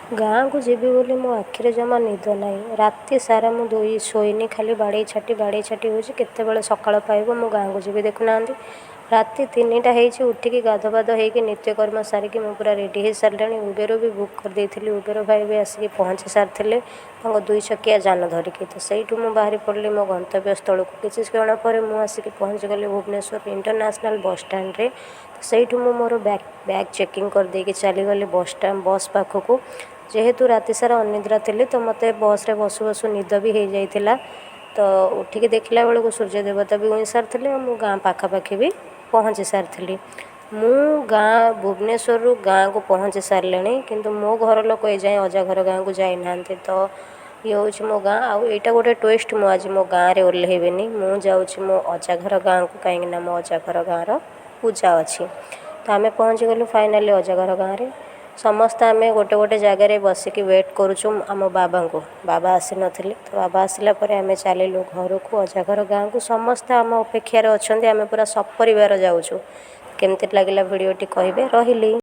ଗାଁକୁ ଯିବି ବୋଲି ମୋ ଆଖିରେ ଜମା ନିଦ ନାହିଁ। ରାତି ସାରା ମୁଁ ଶୋଇନି, ଖାଲି ବାଡ଼େଇ ଛାଟି ବାଡ଼େଇ ଛାଟି ହେଉଛି। କେତେବେଳେ ସକାଳ ପାଇବ, ମୁଁ ଗାଁକୁ ଯିବି। ଦେଖୁନାହାନ୍ତି, ରାତି 3ଟା ହେଇଛି। ଉଠିକି ଗାଧୁଆପାଧୁଆ ହେଇକି ନିତ୍ୟକର୍ମ ସାରିକି ମୁଁ ପୁରା ରେଡ଼ି ହେଇସାରିଲାଣି। ଉବେର ବି ବୁକ୍ କରିଦେଇଥିଲି, ଉବେର ଭାଇ ବି ଆସିକି ପହଞ୍ଚି ସାରିଥିଲେ ତାଙ୍କ ଦୁଇ ଚକିଆ ଯାନ ଧରିକି। ତ ସେଇଠୁ ମୁଁ ବାହାରି ପଡ଼ିଲି ମୋ ଗନ୍ତବ୍ୟ ସ୍ଥଳକୁ। କିଛି କ୍ଷଣ ପରେ ମୁଁ ଆସିକି ପହଞ୍ଚିଗଲି ଭୁବନେଶ୍ୱର ଇଣ୍ଟରନ୍ୟାସନାଲ୍ ବସ୍ଷ୍ଟାଣ୍ଡରେ। ସେଇଠୁ ମୁଁ ମୋର ବ୍ୟାଗ୍ ଚେକିଂ କରିଦେଇକି ଚାଲିଗଲି ବସ୍ଷ୍ଟାଣ୍ଡ ବସ୍ ପାଖକୁ। ଯେହେତୁ ରାତିସାରା ଅନିଦ୍ରା ଥିଲି, ତ ମୋତେ ବସ୍ରେ ବସୁ ବସୁ ନିଦ ବି ହେଇଯାଇଥିଲା। ତ ଉଠିକି ଦେଖିଲା ବେଳକୁ ସୂର୍ଯ୍ୟ ଦେବତା ବି ଉଇଁ ସାରିଥିଲେ ଆଉ ମୁଁ ଗାଁ ପାଖାପାଖି ବି ପହଞ୍ଚି ସାରିଥିଲି। ମୁଁ ଗାଁ ଭୁବନେଶ୍ୱରରୁ ଗାଁକୁ ପହଞ୍ଚି ସାରିଲିଣି, କିନ୍ତୁ ମୋ ଘର ଲୋକ ଏଯାଏଁ ଅଜା ଘର ଗାଁକୁ ଯାଇନାହାନ୍ତି। ତ ଇଏ ହେଉଛି ମୋ ଗାଁ, ଆଉ ଏଇଟା ଗୋଟେ ଟୁଇଷ୍ଟ, ମୁଁ ଆଜି ମୋ ଗାଁରେ ଓହ୍ଲେଇବିନି, ମୁଁ ଯାଉଛି ମୋ ଅଜା ଘର ଗାଁକୁ, କାହିଁକିନା ମୋ ଅଜା ଘର ଗାଁର ପୂଜା ଅଛି। ତ ଆମେ ପହଞ୍ଚିଗଲୁ ଫାଇନାଲି ଅଜା ଘର ଗାଁରେ। ସମସ୍ତେ ଆମେ ଗୋଟେ ଗୋଟେ ଜାଗାରେ ବସିକି ୱେଟ୍ କରୁଛୁ ଆମ ବାବାଙ୍କୁ। ବାବା ଆସିନଥିଲେ, ତ ବାବା ଆସିଲା ପରେ ଆମେ ଚାଲିଲୁ ଘରକୁ, ଅଜା ଘର ଗାଁକୁ। ସମସ୍ତେ ଆମ ଅପେକ୍ଷାରେ ଅଛନ୍ତି, ଆମେ ପୁରା ସପରିବାର ଯାଉଛୁ। କେମିତି ଲାଗିଲା ଭିଡ଼ିଓଟି କହିବେ। ରହିଲି।